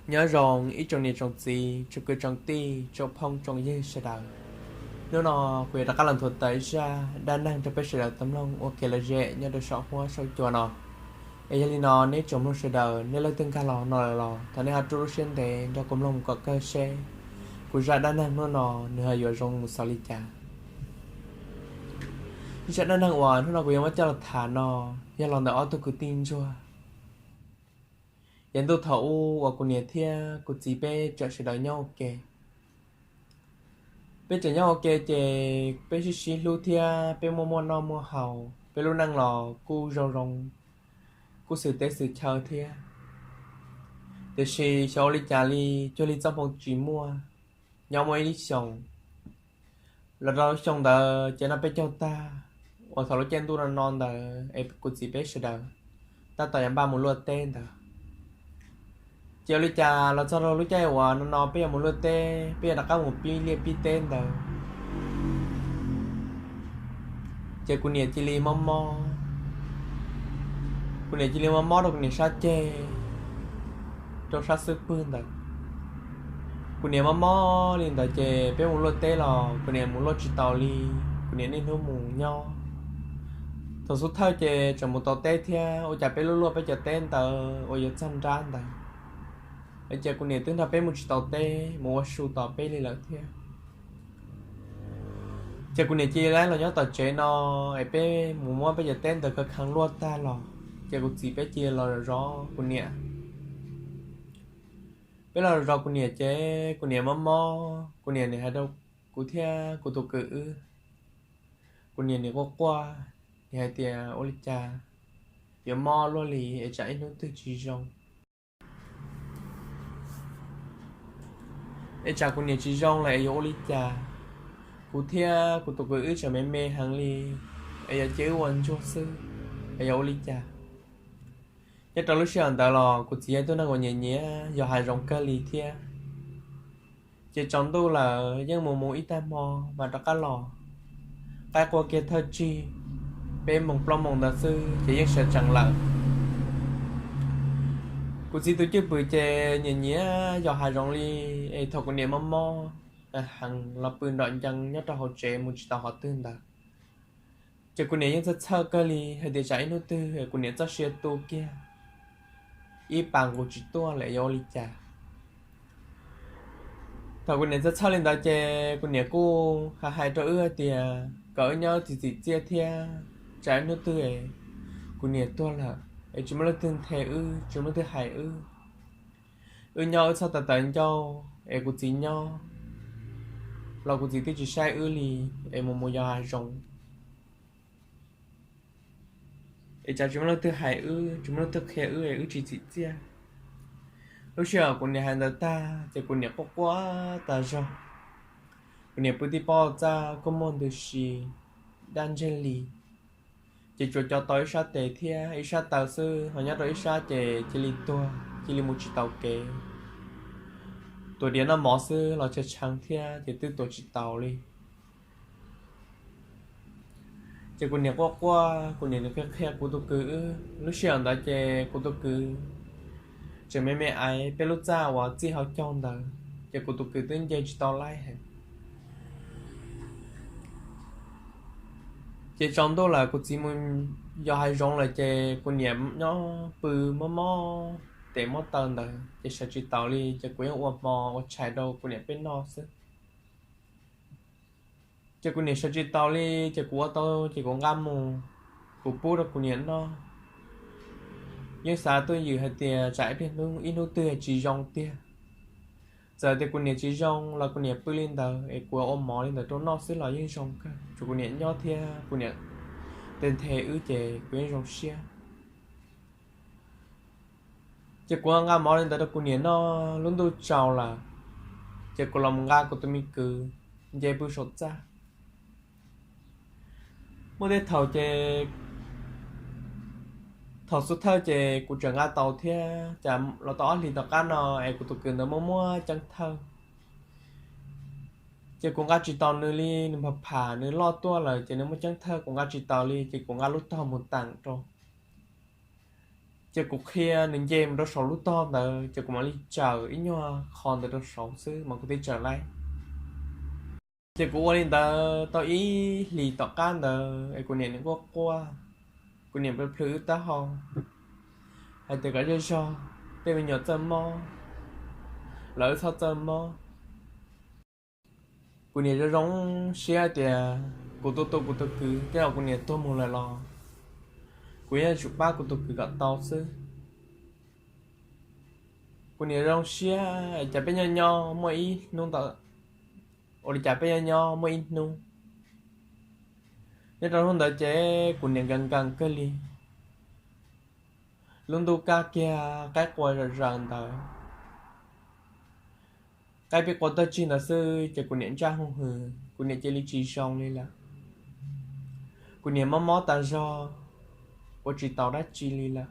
Nyob zoo ib tsoom niam tsoom txiv, tsoom kwv tsoom tij, tsoom phooj tsoom ywg sawv daws. Hnub no kuv yuav rov qab los nthuav tawm zaj dab neeg rau peb sawv daws tau mloog ua kev lom zem nyob rau saum huab saum cua no. Es yog li no nej tsoom mloog sawv daws, nej leej twg nkag los no lawm los thov nej ho rub lub siab ntev nrog kuv mloog mus kom kawg seb kuv zaj dab neeg hnub no nws ho yuav zoo mus xaus li cas. Zaj dab neeg uas hnub no kuv yuav muab coj los tham no yog los ntawm ob tug kwv tij ntsuag. Yav ntuj thaum ub uas kuv niam thiab kuv txiv peb tseem sawv daws nyob ua ke. Peb tseem nyob ua ke ces peb sib sib hlub thiab peb muaj muaj noj muaj haus, peb lub neej los kuj zoo zoo, kuj xwm teb xwm chaw thiab. Tiam sis xyov ua li cas li, cuag li txoj hmoo tsis muaj. Nyob muaj ib xyoos, los rau xyoo ntawd ces noj peb caug tag, uas thaum lub caij ntuj no no ntawd es kuv txiv peb sawv daws tab tom yuav npaj mus luaj teb ntawd. Ces ua li cas los txog rau lub caij uas no no peb yuav mus luaj teb, peb yuav rov qab mus pib liaj pib teb ntawd, ces kuv niam cia li mob mob. Kuv niam cia li mob mob rau kuv niam sab ceg, rau sab xub pwg ntawd. Kuv niam mob mob li ntawd ces peb mus luaj teb los kuv niam mus luaj tsis taus li, kuv niam niaj hnub mus nyob. Thaum xub thawj ces tseem mus tau teb thiab, ua cas peb luaj luaj peb cov teb ntawd uas yuav txog nrab ntawd, ces kuv niam twb nrog peb mus tsis tau teb, mus ua su tos peb li lawm thiab. Ces kuv niam cia li los nyob tom tsev no, es peb mus muab peb cov teb ntawd khav kheev luaj tag los, ces kuv txiv peb cia li los zov kuv niam. Peb los zov kuv niam ces kuv niam mob mob, kuv niam nim hais rau kuv thiab kuv tus kwv wb. Kuv niam nim quaj quaj, nim hais tias ua li cas yuav mob luaj li es tsam ib hnub twg tsis zoo, es tsam kuv niam tsis zoo lawm es yuav ua li cas. Kuv thiab kuv tus kwv wb tseem me me heev li, es yuav cia wb ua ntsuag xwb, es yuav ua li cas. Nyob rau lub sij hawm ntawd los kuv txiv yog ib tug neeg uas nyiam nyiam yos hav zoov kawg li thiab. Ces tsaus ntuj lawm yeej mus mus ib tag hmo mas rov qab los, qaib qua kiag thawj tsig, peb moos plaub moos ntawd xwb ces yeej sawv tsees lawm. Kuv txiv tus cwj pwm ces nyiam nyiam yos hav zoov li, es thaum kuv niam mob mob heev los pw nrom ncees nyob rau hauv tsev mus tsis tau qhov twg ntawd. Ces kuv niam yeej txhawj txhawj kawg li hais tias tsam ib hnub twg kuv niam txoj sia tu kiag, ib pas nqus tsis tuaj lawm yuav ua li cas. Thaum kuv niam txhawj txhawj li ntawd ces kuv niam kuj hais hais rau wb hais tias kom wb nyob txim txim txiaj thiab, tsam ib hnub twg kuv niam tuag lawm es tsis muaj leej twg nthe wb, tsis muaj leej twg hais wb. Wb nyob wb txhob tawv tawv ncauj es kuv txiv nyob los kuv txiv twb tsis saib wb li, es mus mus yos hav zoov es tsam tsis muaj leej twg hais wb, tsis muaj leej twg qhia wb es wb tsis txim txiaj. Lub sij hawm kuv niam hais ntawd tag ces kuv niam quaj quaj tas zog. Kuv niam pw tib pob txaj kuj muaj ntws si, daj ntseg li, ces tsuas co tau ib sab tes thiab ib sab taw xwb, ho nyob rau ib sab ces cia li tuag, cia li mus tsis taus kev. Tuav diav noj mov xwb los tshee tshee thiab ces twb tuav tsis taus li. Ces kuv niam quaj quaj, kuv niam nws qhia qhia kuv tus kwv wb. Lub sij hawm ntawd ces kuv tus kwv tseem me me aiv, peb lub txaj uas txij hauv caug ntawd, ces kuv tus kwv twb nce tsis tau laij heev. Ces tsaus ntuj lawm kuv txiv mus yos hav zoov lawm ces kuv niam nyob pw mob mob tes mob taw ntawd ces sawv tsis taus li, ces kuv yeej ua hmo ua tshais rau kuv niam peb noj xwb. Ces kuv niam sawv tsis taus li, ces kuv ua tau ces kuv nqa mus, kuv pub rau kuv niam noj. Yeej xav tuaj ywm hais tias tsam ib hnub twg tsis zoo tiag. Txawm tias kuv niam tsis zoo los kuv niam pw li ntawd es kuv ua mov li ntawd rau noj xwb los yeej zoo kawg, tsuas kuv niam nyob thiab kuv niam nthe nthe wb ces kuv yeej zoo siab. Ces kuv nqa mov li ntawd rau kuv niam noj, lub ntuj tsaus lawm, ces kuv los mus nqa kuv tus me kwv nce pw saum txaj. Muaj tej thaum ces thaum xub thawj ces kuv tseem nqa tau thiab, cas los tau ob hlis tom qab no es kuv tus kwv ntawd muaj muaj ceeb thawj. Ces kuv nqa tsis tau nws li, nws pham pham nws loj tuaj lawm ces nws muaj ceeb thawj kuv nqa tsis tau li, ces kuv nqa lub tog mus teem rau. Ces kuv qhia nws nce mus rau saum lub tog ntawd, ces kuv mam li tsawm ib nyuag qho ntawd rau saud xwb mas kuv thiaj tsawm laib. Ces kuv ua li ntawd tau ib hlis tom qab ntawd es kuv niam nws quaj quaj, kuv niam plhws plhws wb taub hau hais tias kom zej zog, tej me nyuam txawj mob, lawv wb txhob txawj mob. Kuv niam zoo zoo siab tias kuv tu tu kuv tus kwv, tej zaum kuv niam tuag mus lawm los kuv yeej yuav tsum pab kuv tus kwv kom tau xwb. Kuv niam zoo siab, cas peb nyob nyob muaj ib hnub ntawd, ua li cas peb nyob nyob muaj ib hnub, nyob rau hnub ntawd ces kuv niam nkees nkees kawg li. Lub ntuj kaj kiag, qaib qua zom zaws ntawd, qaib pib qua tag tsig ntawd xwb ces kuv niam ntsaj hwj hwm, kuv niam cia li tsis zoo li lawm. Kuv niam mob mob tas zog, ua tsis taus dab tsi li lawm.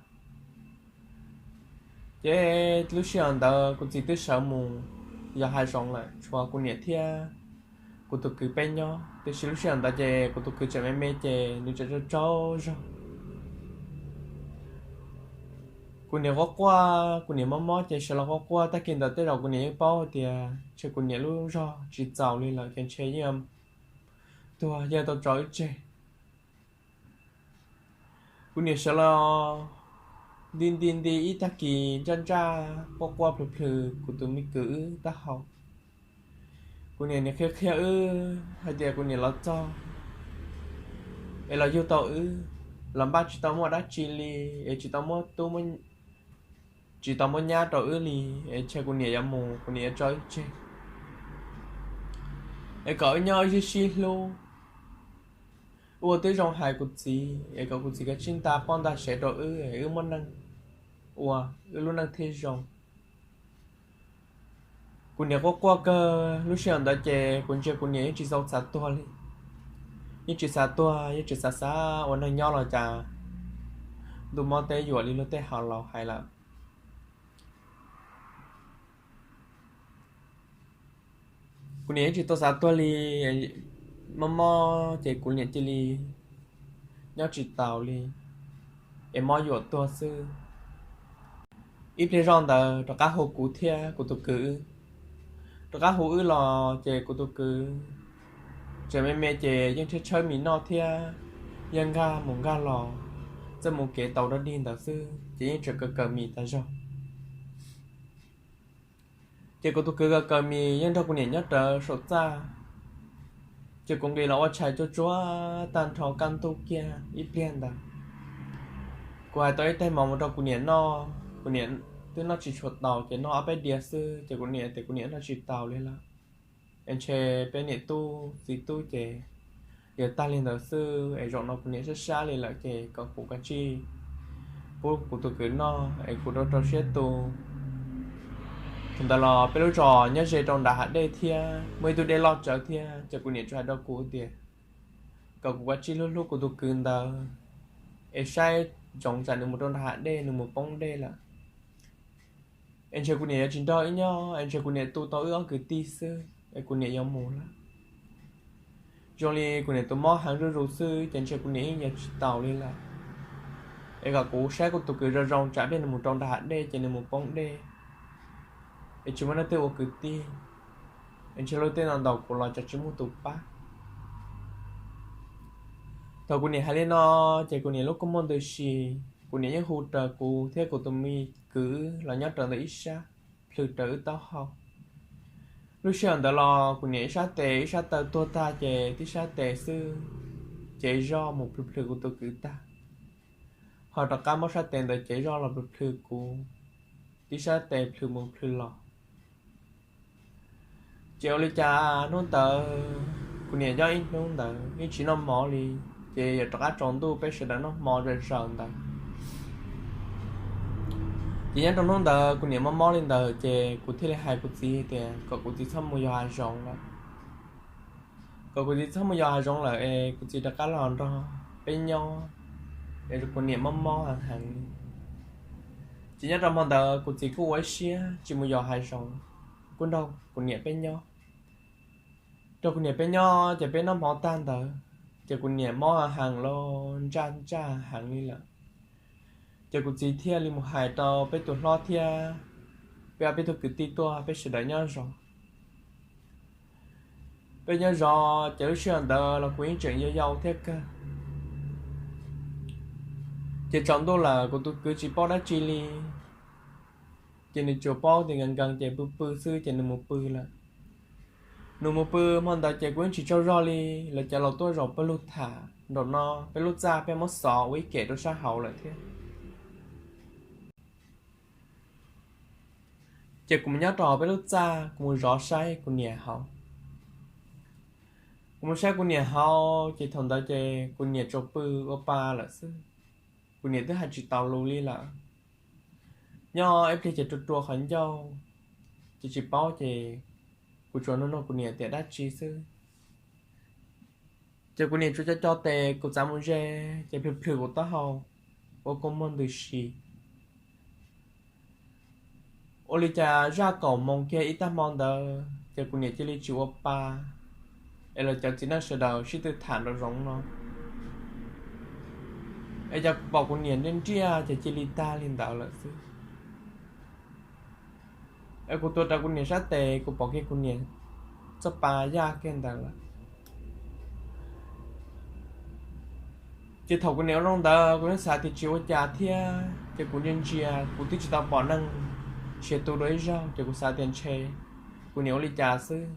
Ces lub sij hawm ntawd kuv txiv twb sawv mus yos hav zoov lawm, tshuav kuv niam thiab kuv tus kwv peb nyob. Tiam sis lub sij hawm ntawd ces kuv tus kwv tseem me me ces nws tseem tsaug tsaug zog. Kuv niam quaj quaj, kuv niam mob mob ces sawv los quaj quaj. Tag kis ntawd tej zaum kuv niam yeej paub hais tias ntshe kuv niam lub zog tsis txaus li lawm ces ntshe yeej tuag, yeej tau tso wb tseg. Kuv niam sawv los nti nti nti ib tag kis ntsaj ntsaj quaj quaj plhws plhws kuv tus me kwv wb taub hau. Kuv niam nim qhia qhia wb hais tias kuv niam los txog es los yug tau wb, los npaj tsis tau muaj dab tsi li, es tsis tau muab tub, tsis tau muab nyab rau wb li, es ntshe kuv niam yuav mus, kuv niam yuav tso wb tseg, es kom wb nyob wb sib sib hlub. Wb ua tib zoo hais kuv txiv es kom kuv txiv kav tsij nta pob nta sev rau wb, wb muaj neej ua, wb lub neej thiaj zoo. Kuv niam quaj quaj kawg, lub sij hawm ntawd ces kuv ntsia kuv niam yeej tsis txaus xav tuag li, yeej tsis xav tuag, yeej tsis xav xav ua neeg nyob los cas ntuj mob teb yuam li luag tej hauv laus hais lawm. Kuv niam yeej tsis tau xav tuag li, mob mob ces kuv niam cia li nyob tsis taus li, es mob yuam tuag xwb. Ib pliag zoj ntawd rov qab hu kuv thiab kuv tus kwv, rov qab hu wb los ces kuv tus kwv tseem me me ces yeej tshawb tshawb mis noj thiab, yeej nkag mus nkag los, txawj mus kev taus dog dig ntawd xwb ces yeej tseem kaw kaw mis tas zog. Ces kuv tus kwv kaw kaw mis yeej nrog kuv niam nyob rawv saum txaj. Ces kuv nqis los ua tshais tsuag tsuag tag nrho kaj ntug kiag ib pliag ntawd, kuv hais tau ib tais mov mus rau kuv niam noj, kuv niam twb noj tsis tshua taus ces noj ob peb diav xwb ces kuv niam tias kuv niam noj tsis taus li lawm, es ntshe peb niam tub txiv tub ces yog tag li ntawd xwb es zaum no kuv niam sab sab li lawm ces kom kuv kav tsij pub kuv tus kwv noj es kuv rau rau siab tu. Thaum ntawd los peb lub zos nyob ze rau nram hav dej thiab muaj ib tug dej loj tsawv thiab ces kuv niam tsuas hais rau kuv tias kom kuv kav tsij hlub hlub kuv tus kwv ntawd es saib ntsoov tsam nws mus rau nram hav dej nws mus poob dej lawm, es ntshe kuv niam yuav tsis nrog wb nyob, es ntshe kuv niam tu tau wb ob kwv tij xwb es kuv niam yuav mus lawm. Zoo li kuv niam tus mob heev zuj zus xwb ces ntshe kuv niam yeej yuav tsis taus li lawm. Es kom kuv saib kuv tus kwv zoo zoo tsam pliag nws mus rau nram hav dej ces nws mus poob dej, es tsis muaj leej twg ua kwv tij, es ntshe luag tej no ntaus kuv los tsam tsis muaj tus pab. Thaum kuv niam hais li no ces kuv niam lub kua muag ntws si, kuv niam yeej hu raws kuv thiab kuv tus me kwv los nyob raws ntawm ib sab, plhws raws wb taub hau. Lub sij hawm ntawd los kuv niam ib sab tes ib sab taw tuag tag ces tib sab tes xwb, cev zoj mus plhws plhws kuv tus kwv tag, ho rov qab muab sab tes ntawd cev zoj los plhws plhws kuv, tib sab tes plhws mus plhws los. Ces ua li cas hnub ntawd kuv niam nyob ib hnub ntawd yeej tsis noj mov li, ces yog rov qab tsaus ntuj peb sawv daws noj hmo zom zaws ntawd. Ces nyob rau hnub ntawd kuv niam mob mob li ntawd ces kuv thiaj li hais kuv txiv tias kom kuv txiv txhob mus yos hav zoov lawm, kom kuv txiv txhob mus yos hav zoov lawm es kuv txiv rov qab los nrog peb nyob, es kuv niam mob mob heev heev li. Ces nyob rau hmo ntawd kuv txiv kuj ua ib siab tsis mus yos hav zoov, kuj nrog kuv niam peb nyob. Rau kuv niam peb nyob ces peb noj hmo tag ntawd ces kuv niam mob heev los ntsaj ntsaj heev li lawm. Ces kuv txiv thiaj li mus hais rau peb tus hlob thiab peb ob peb tug kwv tij tuaj, peb sawv daws nyob zov. Peb nyob zov ces lub sij hawm ntawd los kuv yeej tseem yau yau thiab kawg. Ces tsaus ntuj lawm kuv tus kwv tsis paub dab tsi li, ces nws tsuas paub tias nkees nkees ces pw pw xwb ces nws mus pw lawm. Nws mus pw hmo ntawd ces kuv yeej tsis tsaug zog li, lawv cov laus tuaj zaum pawg lug tham nraum no, peb lub txaj peb muab xov ua ib kem rau sab hauv lawm thiab. Ces kuv mus nyob rau hauv peb lub txaj, kuv mus zov saib kuv niam hauv. Kuv mus saib kuv niam hauv ces thaum ntawd ces kuv niam tsuas pw ua pa lawm xwb. Kuv niam twb hais tsis tau lus li lawm. Nyob ib pliag ces rua rua qhov ncauj, ces tsis paub ces kuv tsuas nug nug kuv niam tias dab tsi xwb. Ces kuv niam tsuas co co tes kuv txav mus ze, ces plhws plhws kuv taub hau ua kua muag ntws si. Ua li cas zaj kaum moos kiag ib tag hmo ntawd ces kuv niam cia li tsis ua pa, es lawv cov txiv neej sawv daws sib tw tham nraum zoov no, es cas pom kuv niam nriaj nriaj ces cia li tag li ntawd lawm xwb. Es kuv tuav rawv kuv niam sab tes kuv pom kiag kuv niam txoj pa yaj kiag ntawd lawm. Ces thaum kuv niam ua zoo ntawd kuv yeej xav tias tsis ua cas thiab, ces kuv ntsia ntsia kuv twb tsis tau pom neeg nrhiav tu dua ib zaug ces kuv xav tias ntshe kuv niam ua li cas xwb.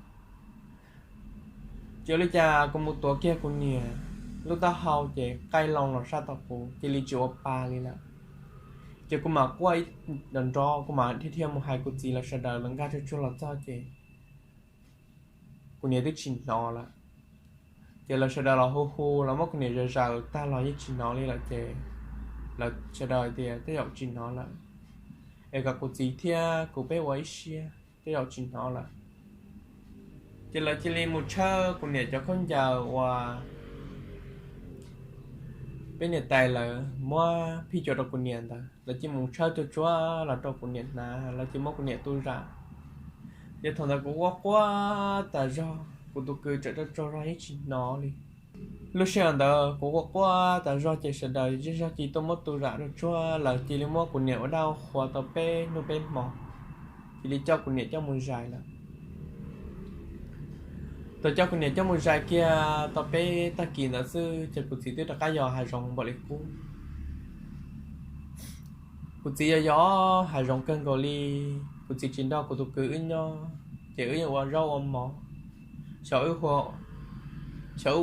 Ces ua li cas kuv mus tuav kiag kuv niam lub taub hau ces qaij loo los sab tau kuv cia li tsis ua pa li lawm. Ces kuv mam quaj ib nrov nrov, kuv mam dhia dhia mus hais kuv txiv lawv sawv daws, lawv nkag tsuag tsuag los txog ces kuv niam twb tsis hnov lawm. Ces lawv sawv daws los hu hu, lawv muab kuv niam zaws zaws tag los yeej tsis hnov li lawm ces lawv sawv daws tias tej zaum tsis hnov lawm, es kom kuv txiv thiab kuv peb ua ib siab, tej zaum tsis hnov lawm. Ces lawv cia li mus tshawb kuv niam cov khaub ncaws uas peb niam tais lawv muab phij cua rau kuv niam ntawd, lawv cia li mus tshawb tsuag tsuag los rau kuv niam hnav, lawv cia li muab kuv niam tu zam. Ces thaum ntawd kuv quaj quaj tas zog, kuv tus kwv tseem tsaug tsaug zog yeej tsis hnov li. Lub sij hawm ntawd kuv quaj quaj tas zog ces sawv daws zej zog cia li tuaj muab tu zam rau tsuag, lawv cia li muab kuv niam ua dab ua qhua tau peb hnub peb hmo, cia li coj kuv niam coj mus zais lawm. Thaum coj kuv niam coj mus zais kiag tau peb tag kis ntawd xwb ces kuv txiv twb rov qab yos hav zoov npaum li qub. Kuv txiv yos yos hav zoov kawg nkaus li, kuv txiv tsis nrog kuv tus kwv wb nyob, ces wb yeej ua zaub ua mov, xyov wb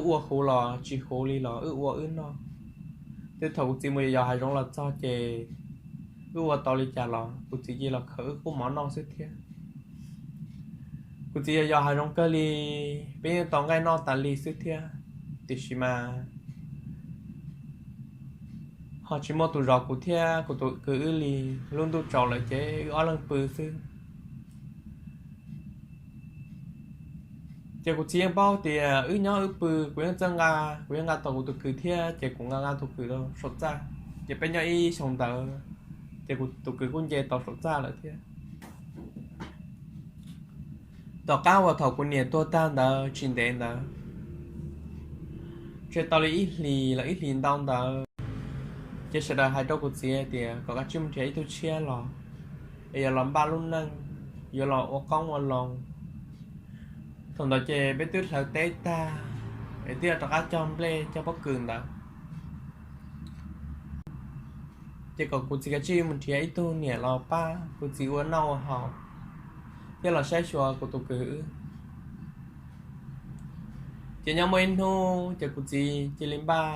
ua huv los tsis huv li los wb ua wb noj. Twb thaum kuv txiv mus yos yos hav zoov los txog ces wb ua tau li cas los kuv txiv cia los khaws wb qub mov noj xwb thiab. Kuv txiv yos yos hav zoov kawg li, peb yeej tau nqaij noj tas li xwb thiab, tiam sis mas ho tsis muaj tus zov kuv thiab kuv tus kwv wb li. Lub ntuj tsaus lawm ces wb ob leeg pw xwb. Ces kuv txiv yeej paub tias wb nyob wb pw, kuv yeej txawj nqa, kuv yeej nqa tau kuv tus kwv thiab ces kuv nqa nqa tus kwv rau saum txaj. Ces peb nyob ib xyoo ntawd ces kuv tus kwv kuj nce tau saum txaj lawm thiab. Tom qab uas thaum kuv niam tuag tag ntawd tsis ntev ntawd, tseg tau li ib hlis los ib hlis ntau ntawd, ces sawv daws hais rau kuv txiv hais tias kom kav tsij mus nrhiav ib tug tshiab los, es yuav los npaj lub neej, yuav los ua qoob ua loo. Thaum ntawd ces peb twb hlawv teb tag, es twb rov qab cog nplej cog pob kws ntawd. Ces kom kuv txiv kav tsij mus nrhiav ib tug niam los pab kuv txiv ua noj ua haus, thiab los saib xyuas kuv tus kwv wb. Ces nyob muaj ib hnub ces kuv txiv cia li npaj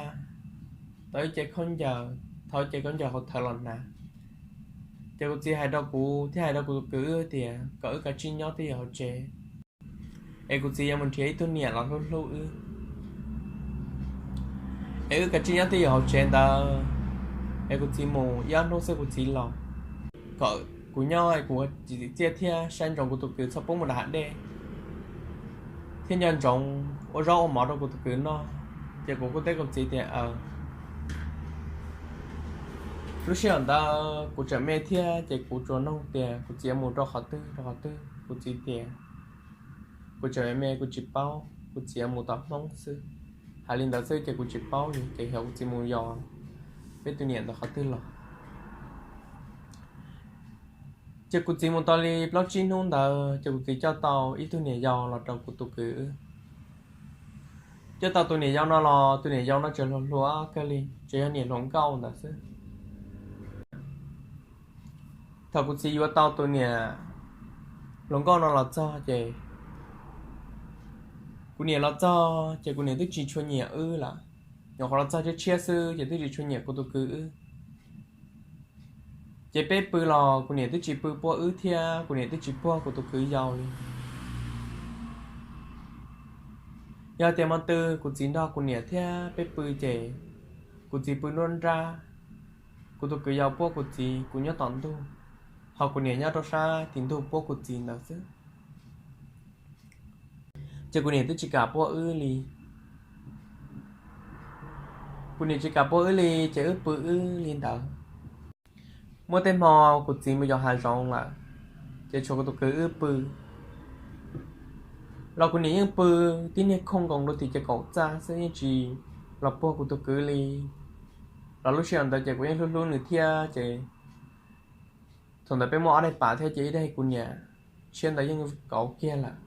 tau ib ce khaub ncaws, thau ib ce khaub ncaws hauv thawv los hnav. Ces kuv txiv hais rau kuv thiab hais rau kuv tus kwv wb tias kom wb kav tsij nyob twj ywm hauv tsev, es kuv txiv yuav mus nrhiav ib tug niam los hlub hlub wb, es wb kav tsij nyob twj ywm hauv tsev ntawd, es kuv txiv mus ib ob hnub xwb kuv txiv los, kom kuv nyob kuv txiv txiaj thiab saib ntsoov kuv tus kwv txhob pub mus rau hav dej, thiab nco ntsoov ua zaub ua mov rau kuv tus kwv noj. Ces kuv kuj teb kuv txiv tias, Lub sij hawm ntawd kuv tseem me thiab ces kuv tsuas nug tias kuv txiv mus rau qhov twg rau qhov twg, kuv txiv tias, Kuv tseem me kuv tsis paub, kuv txiv mus tom Hmoob xwb. Hais li ntawd xwb ces kuv tsis paub li, ces yog kuv txiv mus yos peb tus niam ntawd qhov twg los. Ces kuv txiv mus tau li plaub tsib hnub ntawd ces kuv txiv coj tau ib tug niam yau los rau kuv tus kwv wb. Coj tau tus niam yau no los tus niam yau no tseem hluas hluas kawg li, tseem yog niam hluas nkauj ntawd xwb. Thaum kuv txiv yuav tau tus niam hluas nkauj no los txog ces kuv niam los txog ces kuv niam twb tsis tshua nyiam wb lawm. Nyuam qhuav los txog tshiab tshiab xwb ces twb tsis tshua nyiam kuv tus kwv wb. Ces peb pw los kuv niam twb tsis pw puab wb thiab kuv niam twb tsis puag kuv tus kwv yau li. Yog tias hmo twg kuv txiv nrog kuv niam thiab peb pw ces kuv txiv pw nruab nrab, kuv tus kwv yau puab kuv txiv, kuv nyob tom ntug, ho kuv niam nyob rau sab tim ntug puab kuv txiv ntawd xwb. Ces kuv niam twb tsis kam puab wb li. Kuv niam tsis kam puab wb li ces wb pw wb li ntawd. Muaj tej hmo kuv txiv mus yos hav zoov lawm, ces tshuav kuv tus kwv wb pw. Los kuv niam yeej pw tib niag khooj nkoos rau tim ces kaum txaj xwb yeej tsis los puag kuv tus kwv li. Los lub sij hawm ntawd ces kuv yeej hlub hlub nws thiab ces thaum ntawd peb muaj ob daim pam thiab ces ib daim kuv niam tshiab ntawd yeej kauv kiag lawm,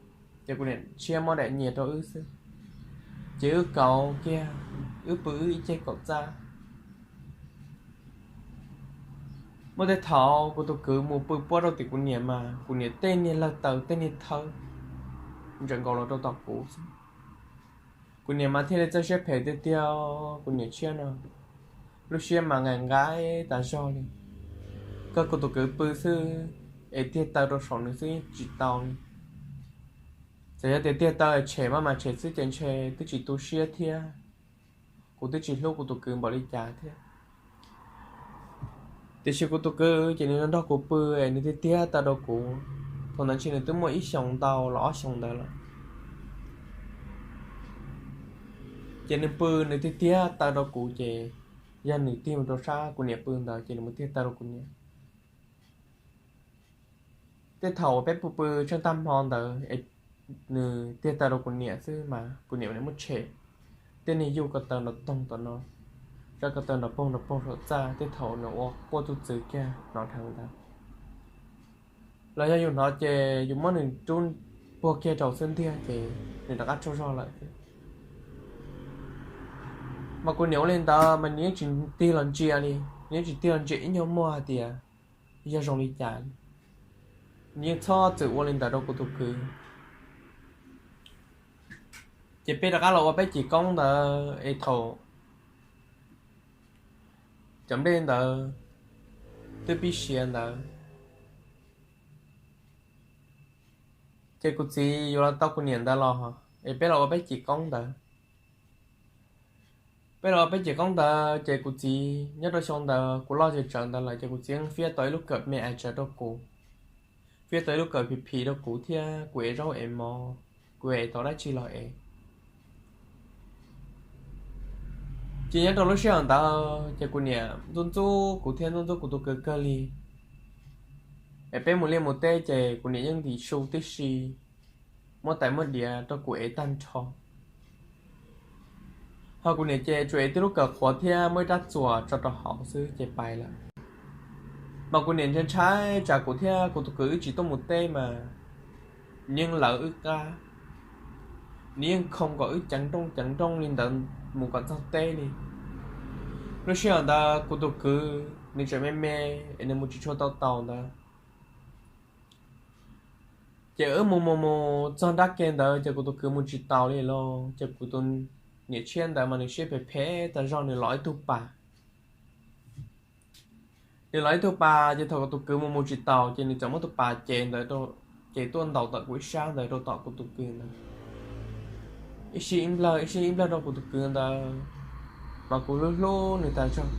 ces kuv niam tshiab muab daim nyias rau wb xwb. Ces wb kauv kiag, wb pw wb ib ceg kaum txaj. Muaj tej thaum kuv tus kwv mus pw puab rau tim kuv niam mas kuv niam tej niag lawg taws tej niag thawb ntseem nkaus los rau tom kuv xwb. Kuv niam mas thiaj li txawj siab phem tiag tiag, kuv niam tshiab no. Lub siab mas nqaim nqaim tas zog li. Kawg kuv tus kwv pw xwb es tiag taw rau saum nws xwb tsis tau li. Txawm yog tias tiag taw tshem maj mas tshem xwb ces ntshe twb tsis tu siab thiab. Kuv twb tsis hlub kuv tus kwv npaum li cas thiab. Tiam sis kuv tus kwv ces nws nrog kuv pw es nws tiag tiag taw rau kuv. Thaum ntawd ntshe nws twb muaj ib xyoos ntau los ob xyoos ntawd lawm. Ces nws pw nws tiag tiag taw rau kuv ces yog nws tig mus rau sab kuv niam pw ntawd ces nws mus tiag taw rau kuv niam. Tej thaum uas peb pw pw tsheej tag hmo ntawd es nws tiag taw rau kuv niam xwb mas kuv niam ua niam muab tshem. Tej niag yuj ko taw nrov toog tom no, zaj ko taw nrov poog nrov poog saum txaj, tej thaum nws ua quaj txuj txwv kiag hnov dheev ntawd. Los yog yus hnov ces yus muab nws rub puag kiag rau xwb ntiag ces nws rov qab tsaug zog lawm thiab. Mas kuv niam ua li ntawd mas nws yeej tsis tig los ntsia li, nws yeej tsis tig los ntsia ib nyuag muag hais tias yog zoo li cas li. Nws yeej txhob txwm ua li ntawd rau kuv tus kwv. Ces peb rov qab los ua peb cim koob ntawd es thaum cov nplej ntawd twb pib siav ntawd, ces kuv txiv yuav los tau kuv niam ntawd los es peb los ua peb cim koob ntawd. Peb los ua peb cim koob ntawd ces kuv txiv nyob rau xyoo ntawd kuv loj tsawv tsawv ntawd lawm ces kuv txiv fiab tau ib lub kawm me es tsawv rau kuv, fiab tau ib lub kawm phim phim rau kuv thiab kuv ev zaub ev mov, kuv ev tau dab tsi los ev. Ces nyob rau lub sij hawm ntawd ces kuv niam ntxub ntxub kuv thiab ntxub ntxub kuv tus kwv kawg li. Es peb mus liaj mus teb ces kuv niam yeej ntim su tib si, muab tais muab diav rau kuv ev tag nrho. Ho kuv niam ces tsuas ev tib lub kawm qhuav thiab muaj ib rab txuas tso rau hauv xwb ces pais lawm. Mas kuv niam ntshai ntshai tsam kuv thiab kuv tus kwv wb tsis tuaj mus teb mas nws yeej lawv wb qab, nws yeej khoo kom wb ceev nrooj ceev nrooj li ntawd mus kom txog teb li. Lub sij hawm ntawd kuv tus kwv nws tseem me me es nws mus tsis tshua tau taus ntawd. Ces wb mus mus mus txog nrab ke ntawd ces kuv tus kwv mus tsis taus li lauj. Ces kuv tus niam tshiab ntawd mas nws siab phem phem tas zog, nws los ib tug pas. Nws los ib tug pas ces thaum kuv tus kwv mus mus tsis taus ces nws txawm muab tus pas cev ntawd, cev tuaj ntaus tawm kuv ib sab ntawd rau tom kuv tus kwv ntawd. Ib sij ib nplawg ib sij ib nplawg rau kuv tus kwv ntawd, mas kuv hlub hlub nws tas zog.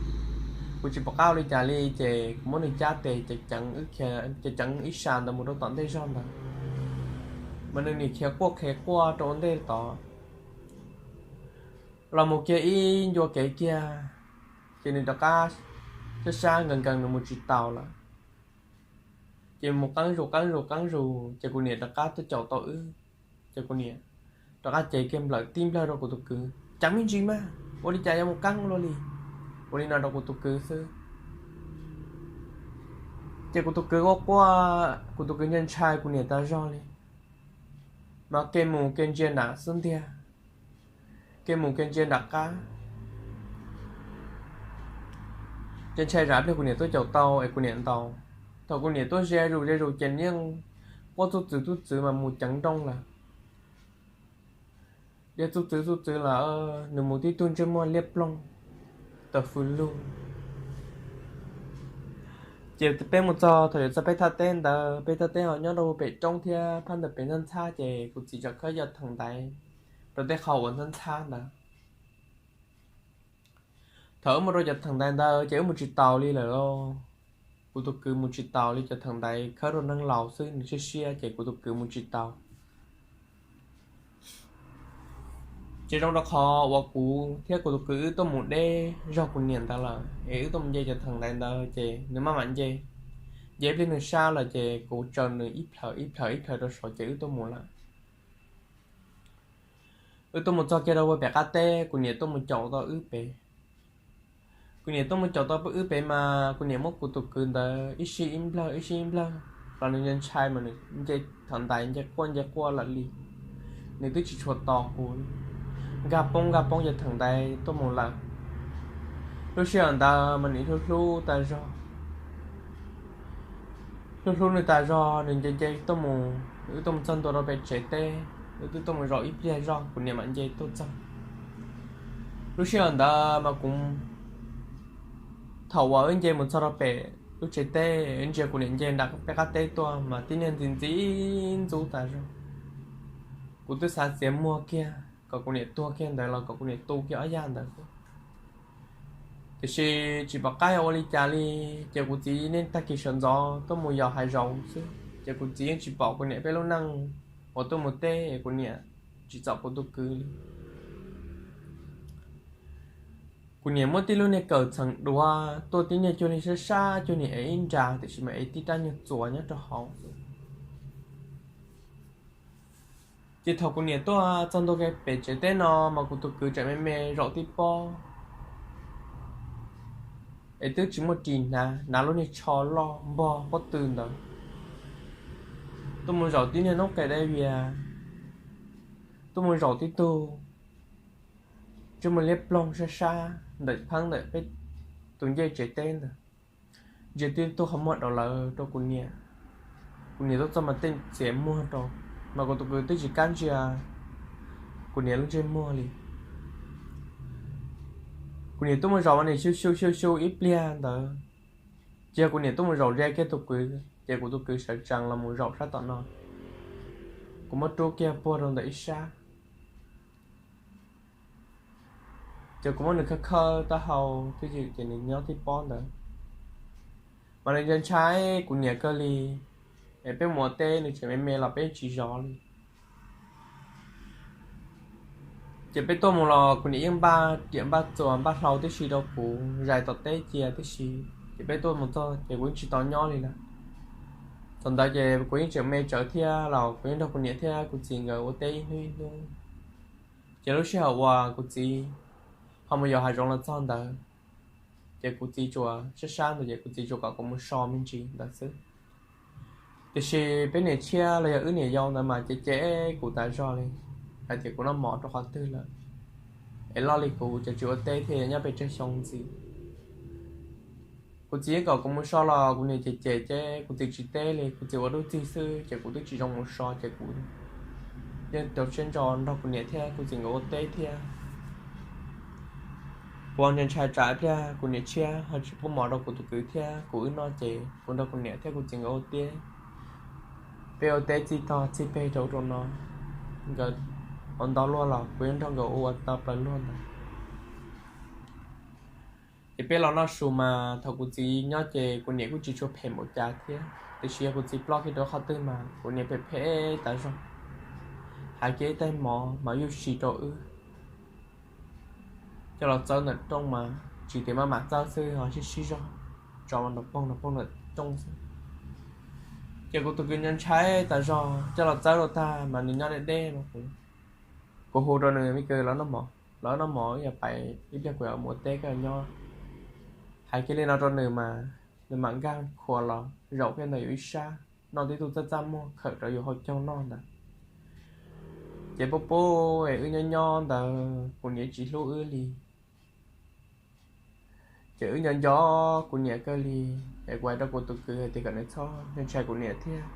Kuv tsis pom qab ua li cas li ces kuv muab nws cab tes ceev ceev wb khiav, ceev ceev ib sab ntawd mus rau tom ntej zog ntawd. Mas nws nim khiav quaj qhev quaj rau ua ntej tod. Los mus kiag ib ncua kev kiag, ces nws rov qab sab sab nkees nkees, nws mus tsis taus lawm. Ces mus qeeb zus qeeb zus qeeb zus ces kuv niam rov qab tuaj caum tau wb. Ces kuv niam rov qab cev kiag nplawm tib nplawg rau kuv tus kwv, ceev me ntsis mas, ua li cas yuav mus qeeb luaj li, ua li no rau kuv tus kwv xwb. Ces kuv tus kwv quaj quaj, kuv tus kwv ntshai ntshai kuv niam tas zog li, mas kev mus kev ntsia nram xub ntiag, kev mus kev ntsia nram qab, ces ntshai tsam pliag kuv niam tuaj caum tau es kuv niam ntaus. Thaum kuv niam tuaj ze zus ze zus ces nws yeej quaj txuj txwv txuj txwv mas mus ceev nrooj lawm. Liab txuj txwv txuj txwv lawm, nws mus tib tug ntsej muag liab ploog, tawm fws lug. Ces peb mus txog, thaum yuav txog peb thaj teb ntawd, peb thaj teb ho nyob rau pem roob thiab phab ntawd pem ntxhab ntxhab, ces kuv txiv txawm khawb cov theem ntaiv rau tej qhov uas ntxhab ntxhab ntawd. Thaum wb mus rau cov theem ntaiv ntawd ces wb mus tsis taus li lawm lauj. Kuv tus kwv mus tsis taus li, cov theem ntaiv khawb rau neeg laus xwb, nws siab siab ces kuv tus kwv mus tsis taus. Ces zoo rau qhov uas kuv thiab kuv tus kwv wb tuaj mus deb zog kuv niam ntawd lawm es wb tuaj mus nce cov theem ntaiv ntawd ces nws maj mam nce. Nce ib pliag nws sab lawm ces kuv tsaws nws ib plhaws ib plhaws ib plhaws rau saud ces wb tuaj mus lawm. Wb tuaj mus txog kiag rau pem qab teb, kuv niam tuaj mus caum tau wb pem. Kuv niam tuaj mus caum tau wb pem mas kuv niam muab kuv tus kwv ntawd ib sij ib nplawg ib sij ib nplawg, los nws ntshai ntshai mas nws nce theem ntaiv nce quaj nce quaj lawm li. Nws twb tsis tshua tos kuv, nkag poob nkag poob cov theem ntaiv tuaj mus lawm. Lub sij hawm ntawd mas nws hlub hlub tas zog, hlub hlub nws tas zog, nws nce nce tuaj mus, wb tuaj mus txog ntua rau pem tsev teb, wb twb tuaj mus zaum ib pliag zog kuv niam mam nce tuaj txog. Lub sij hawm ntawd mas kuv, thaum uas wb nce mus txog rau pem lub tsev teb, wb ntsia kuv niam nce nram peb qab teb tuaj mas tib niag ntxim ntxim ntxub tas zog. Kuv twb xav txiav muag kiag kom kuv niam tuag kiag ntawd los kom kuv niam tu kiag ob yag ntawd xwb. Tiam sis tsis pom qab yuav ua li cas li, ces kuv txiv niaj tag kis sawv ntxov tuaj mus yos hav zoov xwb, ces kuv txiv yeej tsis pom kuv niam peb lub neej uas tuaj mus teb es kuv niam tsis txom kuv tus kwv li. Kuv niam muab tib lub niag kawm txheem duav tuaj tib niag cuag li sab sab cuag niag ev ib nra, tiam sis mas ev tib rab nyuag txuas nyob rau hauv. Ces thaum kuv niam tuaj txog ntua pem tsev teb no mas kuv tus kwv tseem me me zaum tib pob, es twb tsis muaj ris hnav, hnav lub niag tsho loj npog pob tw ntawd, tuaj mus zaum tib niag noob qes dai vias, tuaj mus zaum tib tug ntsej muag liab ploog sab sab ntawm pheeb ntawm peb tus ncej tsev teb ntawd. Ntsia tib tug qhov muag daus lawv rau kuv niam. Kuv niam tuaj txog mas tej txiav muag rau, mas kuv tus kwv twb tsis kam ntsia kuv niam lub ntsej muag li. Kuv niam tuaj mus zaum mas nim xyu xyu xyu xyu ib pliag ntawd, ces yog kuv niam tuaj mus zaum ze kiag tus kwv ces kuv tus kwv sawv tsees los mus zaum sab tom no. Kuv muab rub kiag puag rau ntawm ib sab, ces kuv muab nws khawb khawb taub hau twj ywm ces nws nyob tib pob ntawd. Mas nws ntshai ntshai kuv niam kawg li, es peb mus ua teb nws tseem me me los peb tsis zov li. Ces peb tuaj mus los kuv niam yeej npaj riam npaj txuas npaj hlau tib si rau kuv zais tom teb cia tib si. Ces peb tuaj mus txog ces kuv yeej tsis tau nyob li lawm. Thaum ntawd ces kuv yeej tseem me tsawv thiab los kuv yeej nrog kuv niam thiab kuv txiv nkawd ua teb ib hnub ib hnub. Ces lub sij hawm uas kuv txiv ho mus yos hav zoov los txog ntawd, ces kuv txiv tsuas sab sab ntawd ces kuv txiv tsuas kom kuv mus so me ntsis ntawd xwb. Tiam sis peb niam tshiab los yog wb niam yau ntawd mas cem cem kuv tas zog li, hais tias kuv noj mov rau qhov twg lawm, es loj li kuv ces tsis ua teb thiaj nyob pes tsawg xyoo ntxiv. Kuv txiv yeej kom kuv mus so los kuv niam cem cem ces kuv txiv tsis teb li, kuv txiv ua dub txig xwb ces kuv twb tsis zoo mus so ces kuv yeej rau siab ntso nrog kuv niam thiab kuv txiv nkawd ua teb thiab. Kuv ntshai ntshai tsam pliag kuv niam tshiab ho tsis pub mov rau kuv tus kwv thiab kuv wb noj ces kuv nrog kuv niam thiab kuv txiv nkawd ua teb. Peb ua teb txij tog txij peg rau ub rau no, nkawd ua ntau luaj los kuv yeej nrog nkawd ua ua tau plaws luag ntawd. Ces peb los noj su mas thaum kuv txiv nyob ces kuv niam kuj tsis tshua phem npaum cas thiab, tiam sis yog kuv txiv ploj kiag rau qhov twg mas kuv niam phem phem tas zog, hais kiag ib tais mov mas yuj si rau wb coj los txawb ntawm rooj mas tsis tias maj mam txawb xwb ho sib sib zog tso nrov poog nrov poog ntawm rooj xwb. Ces kuv tus kwv ntshai ntshai tas zog coj los txawb rau tag mas nws nyob deb deb no. Kuv hu rau nws, me kwv, los noj mov, los noj mov, wb yuav pais ib pliag kuv yuav mus ua teb, koj nyob. Hais kiag li no rau nws mas nws mam nkag khuas los zaum kiag ntawm yus ib sab, noj tib tug txaj txaj muag khawm rau yus hauv caug noj ntawd. Ces pub pub es wb nyob nyob ntawd kuv niam tsis hlub wb li. Ces wb nco nco kuv niam kawg li, es kuv hais rau kuv tus kwv hais tias kom nws txhob ntshai kuv niam thiab,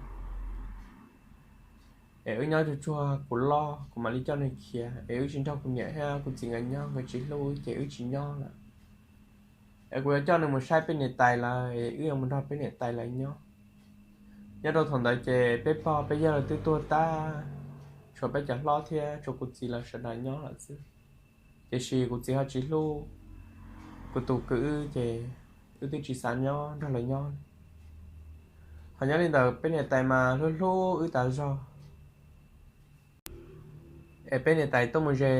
es wb nyob tsuag tsuag kuv loj kuv mam li coj nws khiav, es wb tsis nrog kuv niam thiab kuv txiv nkawd nyob, nkawd tsis hlub wb ces wb tsis nyob lawm. Es kuv yuav coj nws mus saib peb niam tais lawv, es wb yuav mus nrog peb niam tais lawv nyob. Nyob rau thaum ntawd ces peb pog peb yawg twb tuag tag, tshuav peb cov hlob thiab tshuav kuv txiv lawv sawv daws nyob lawm xwb. Tiam sis kuv txiv ho tsis hlub kuv tus kwv wb ces wb twb tsis xav nyob nrog lawv nyob. Ho nyob li ntawd peb niam tais mas hlub hlub wb tas zog. Es peb niam tais tuaj mus ze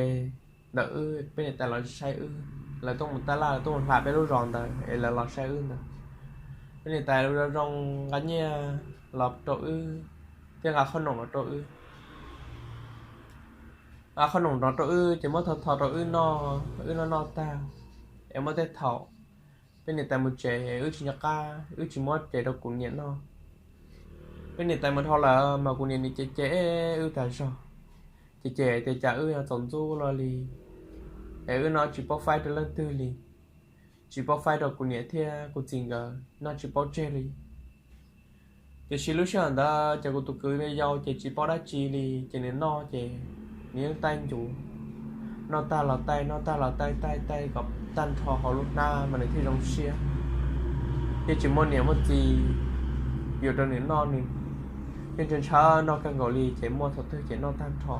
ntawm wb, peb niam tais los saib wb, lawv tuaj mus tab laj, lawv tuaj mus hla peb lub zos ntawd es lawv los saib wb ntawd. Peb niam tais zoo zoo nqa nyiaj los rau wb, thiab nqa qhob noom los rau wb. Nqa qhob noom los rau wb ces muab tho tho rau wb noj, wb noj noj tag, es muaj tej thaum peb niam tais mus tsev wb tsis nco qab, wb tsis muab tsev rau kuv niam noj. Peb niam tais mus dhau lawm mas kuv niam nws cem cem wb tas zog, cem cem tias cas wb yuav txaus ntxub luaj li, es wb noj tsis paub faib rau leej twg li, tsis paub faib rau kuv niam thiab kuv txiv nkawd noj tsis paub tseg li. Tiam sis lub sij hawm ntawd ces kuv tus kwv yau ces tsis paub dab tsi li, ces nws noj ces nws yeej taij ncuv, noj tag los taij, noj tag los taij, taij taij kom tag nrho hauv lub hnab mas nws thiaj zoo siab. Yeej tsis muaj niam muaj txiv yuav rau nws noj, nws yeej ntshaw ntshaw noj kawg nkaus li, ces muaj thaum twg ces noj tag nrho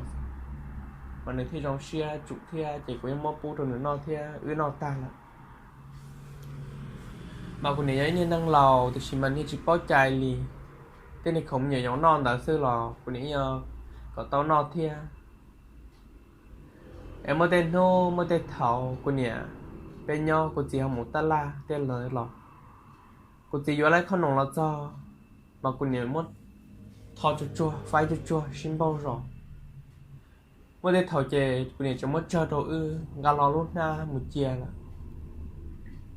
mas nws thiaj zoo siab tsum thiab, ces kuv yeej muab pub rau nws noj thiab wb noj tag lawm. Mas kuv niam yog ib niag neeg laus tiam sis mas niag tsis paub cai li, tej niag khoom me nyuam yaus noj ntawd xwb los kuv niam yeej kom tau noj thiab. Es muaj tej hnub muaj tej thaum kuv niam, peb nyob kuv txiv ho mus tab laj tej ntawd los, kuv txiv yuav lawm qhob noom los txog, mas kuv niam muab tho tsuag tsuag, faib tsuag tsuag sib npaug zos. Muaj tej thaum ces kuv niam tseem muab tsawg rau wb nqa los lub hnab mus cia lawm.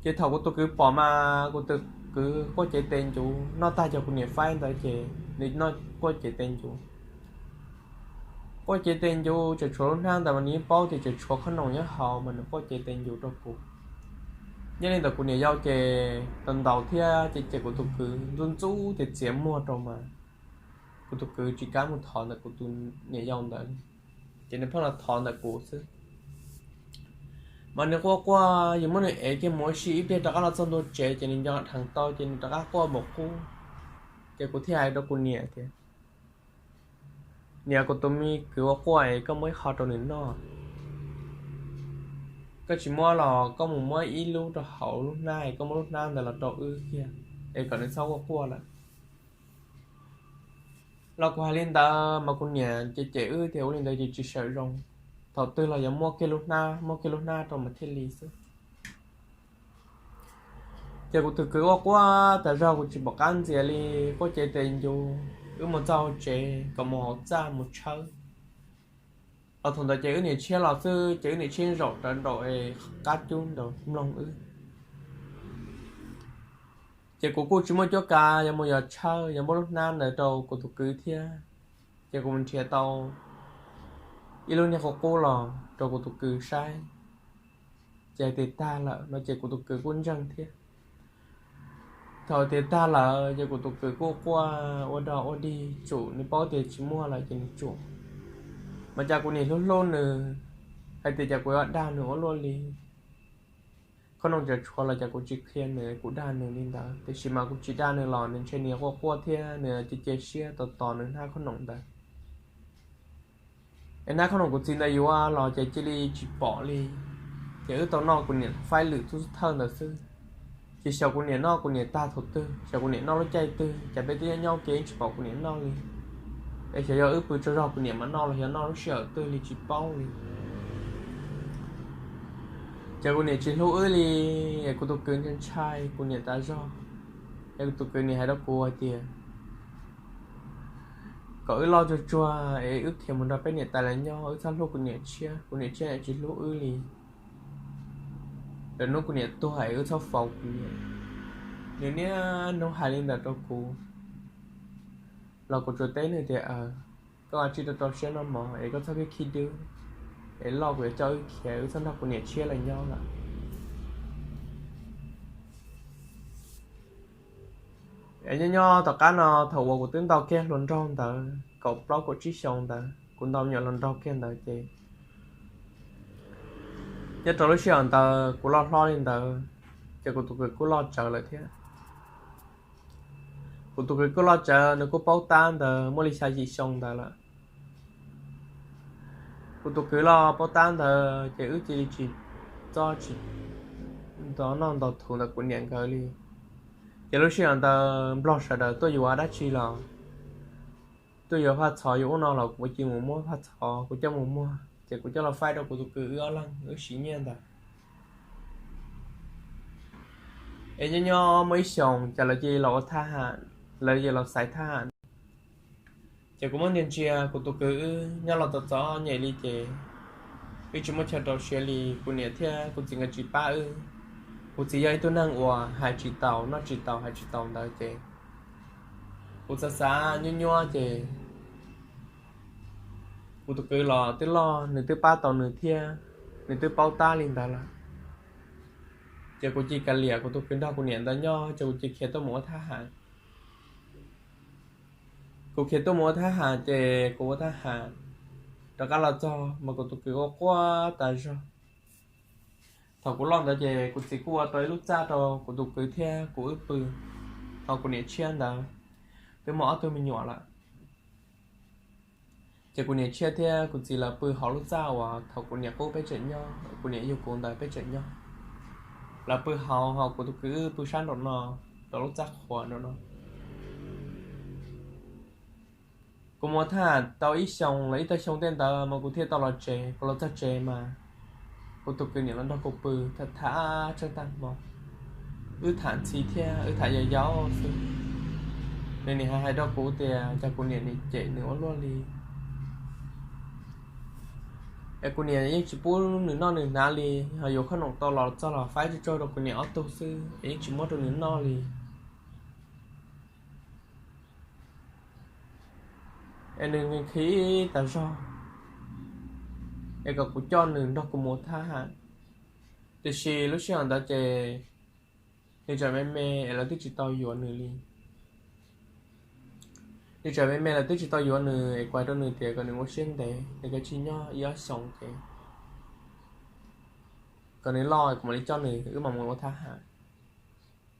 Ces thaum kuv tus kwv pom mas kuv tus kwv quaj cev tes ncuv, noj tag cov kuv niam faib ntawd ces nws noj quaj cev tes ncuv. Quaj cev tes ncuv, tseem tshuav lub hnab ntawd mas nws yeej paub tias tseem tshuav qhob noom nyob hauv mas nws quaj cev tes ncuv rau kuv. Nyob li ntawd kuv niam yau ces tau ntaus thiab ces, ces kuv tus kwv ntxub ntxub tias txiav muag rau mas kuv tus kwv tsis kam mus thov ntawm kuv tus niam yau ntawd, ces nws pheej los thov ntawm kuv xwb. Mas nws quaj quaj, yus muab nws ev kiag mus ua si ib pliag rov qab los txog ntua tsev ces nws nco dheev tau ces nws rov qab quaj npaum qub. Ces kuv thiaj hais rau kuv niam tias, niam, kuv tus me kwv ua quaj es koj muab ib qho rau nws noj. Koj tsis muab los koj mus muab ib lub rau hauv lub hnab es koj muab lub hnab ntawd los rau wb kiag es kom nws txhob quaj quaj lawm. Los kuv hais li ntawd mas kuv niam ces cem wb tias ua li ntawd ces tsis sawm zoo, thaum twg los yuav muab kiag lub hnab, muab kiag lub hnab rau mas thiaj li xwb. Ces kuv tus kwv quaj quaj tas zog kuv tsis pom qab ntxias li, quaj cev tes ncuv, wb mus txog hauv tsev kom mus hauv txaj mus tshawb. Los thaum ntawd ces wb niam tshiab los xwb ces wb niam tshiab zaum rawv nraum qab cub nraud mloog wb. Ces kuv kuj tsis muaj cuab kav yuav mus yos tshawb yuav muab lub hnab ntawd rau kuv tus kwv thiab. Ces kuv mus nrhiav tau ib lub niag qub qub los rau kuv tus kwv saib, ces hais tias tag lawm no ces kuv tus kwv kuj ntseeg thiab. Thaum tias tag lawm ces kuv tus kwv kuj quaj ua dog ua dig tsum, nws paub tias tsis muaj lawm ces nws tsum. Mas cas kuv niam hlub hlub nws, hais tias cas kuv yuav dag nws ua luaj li. Qhob noom tseem tshuav los cas kuv tsis qhia nws kuv dag nws li ntawd, tiam sis mas kuv tsis dag nws los nws ntshe nws quaj quaj thiab nws cia cia siab tos tos nws hnab qhob noom ntawd. Es hnab qhob noom kuv txiv ntawd yuav los ces cia li tsis pom li. Ces wb tau noj kuv niam faib lwm txub thawj ntawd xwb. Ces xyov kuv niam noj kuv niam tag thaum twg, xyov kuv niam noj lub caij twg, cas peb twb nyob nyob ke tsis pom kuv niam noj li. Es xyov yog wb pw tsaug zog kuv niam mam noj los xyov noj lub sij hawm twg li tsis paub li. Ces kuv niam tsis hlub wb li, es kuv tus kwv ntshai ntshai kuv niam tas zog. Es kuv tus kwv niam hais rau kuv hais tias kom wb loj tsuag tsuag es wb khiav mus nrog peb niam tais lawv nyob, wb txhob hlub kuv niam tshiab, kuv niam tshiab tsis hlub wb li. Lwm hnub kuv niam tuag es wb txhob faus kuv niam. Nws niaj hnub hais li ntawd rau kuv, los kuv tsuas teb nws tias, koj cia li rau rau siab noj mov es koj txhob khib khib dub, es loj kuv yuav coj wb khiav, wb txhob nrog kuv niam tshiab lawv nyob lawm. Es nyob nyob tom qab no, thaum uas kuv twb ntaus kiag hluas nraug ntawd kaum plaub kaum tsib xyoos ntawd, kuv ntaus me nyuam hluas nraug kiag ntawd ces, nyob rau lub sij hawm ntawd kuv loj hlob li ntawd, ces kuv tus kwv kuj loj tsawv lawm thiab. Kuv tus kwv kuj loj tsawv, nws kuj paub tab ntawd muaj li xya yim xyoo ntawd lawm. Kuv tus kwv los paub tab ntawd ces wb cia li tsis txob tsis ntaus noj ntaus thuv ntawm kuv niam nkawd li. Ces lub sij hawm ntawd nplog sawv daws tuaj yuav dab tsi los, tuaj yuav phaj txhov yuav ub no los kuv cia li mus muab phaj txhov kuv coj mus muag ces kuv coj los faib rau kuv tus kwv wb ob leeg wb siv nyiaj ntawd. Es nyob nyob muaj ib xyoos ces lawv cia li los ua thab ham, lawv cia li los xaiv thab ham. Ces kuv muab ntsia ntsia kuv tus kwv wb nyob los txom txom nyem li ces wb tsis muaj chaw rau siab li, kuv niam thiab kuv txiv nkawd tsis pab wb. Kuv txiv yog ib tug neeg uas hais tsis taus noj tsis taus hais tsis taus ntawd ces kuv xav xav nyuaj nyuaj ces kuv tus kwv los twb loj, nws twb pab tau nws thiab, nws twb paub tab li ntawd lawm. Ces kuv cia li kav liam kuv tus kwv nrog kuv niam ntawd nyob ces kuv cia li khiav tuaj mus ua thab ham. Kuv khiav tuaj mus ua thab ham ces kuv ua thab ham rov qab los txog mas kuv tus kwv ua quaj tas zog. Thaum kuv loj ntawd ces kuv txiv kuj ua tau ib lub txaj rau kuv tus kwv thiab kuv wb pw, ho kuv niam tshiab ntawd twb muaj ob tug me nyuam lawm. Ces kuv niam tshiab thiab kuv txiv lawv pw hauv lub txaj uas thaum kuv niam qub peb tseem nyob, kuv niam yug kuv ntawd peb tseem nyob. Lawv pw hauv, ho kuv tus kwv wb pw sab nraum no, rau lub txaj qhuav nraum no. Kuv mus thab ham tau ib xyoos los ib tag xyoo tej ntawd mas kuv thiaj tau los tsev. Kuv los txog tsev mas kuv tus kwv niam los nrog kuv pw tham tham tseeb tag hmo. Wb tham ntxhi thiab wb tham yau yau xwb. Nws nim hais hais rau kuv tias cas kuv niam nim cem nws ua luaj li, es kuv niam yeej tsis pub nws noj nws hnav li, ho yuav khoom noj tau los txog los faib tsuj tsuag rau kuv niam ob tug xwb es yeej tsis muab rau nws noj li. Es nws nqhis tas zog, es kom kuv coj nws nrog kuv mus thab ham. Tiam sis lub sij hawm ntawd ces nws tseem me me es lawv twb tsis tau yuav nws li. Nws tseem me me lawv twb tsis tau yuav nws es kuv hais rau nws tias kom nws ua siab ntev, nws kav tsij nyob ib ob xyoos ces kom nws loj kuv mam li coj nws wb mam mus ua thab ham.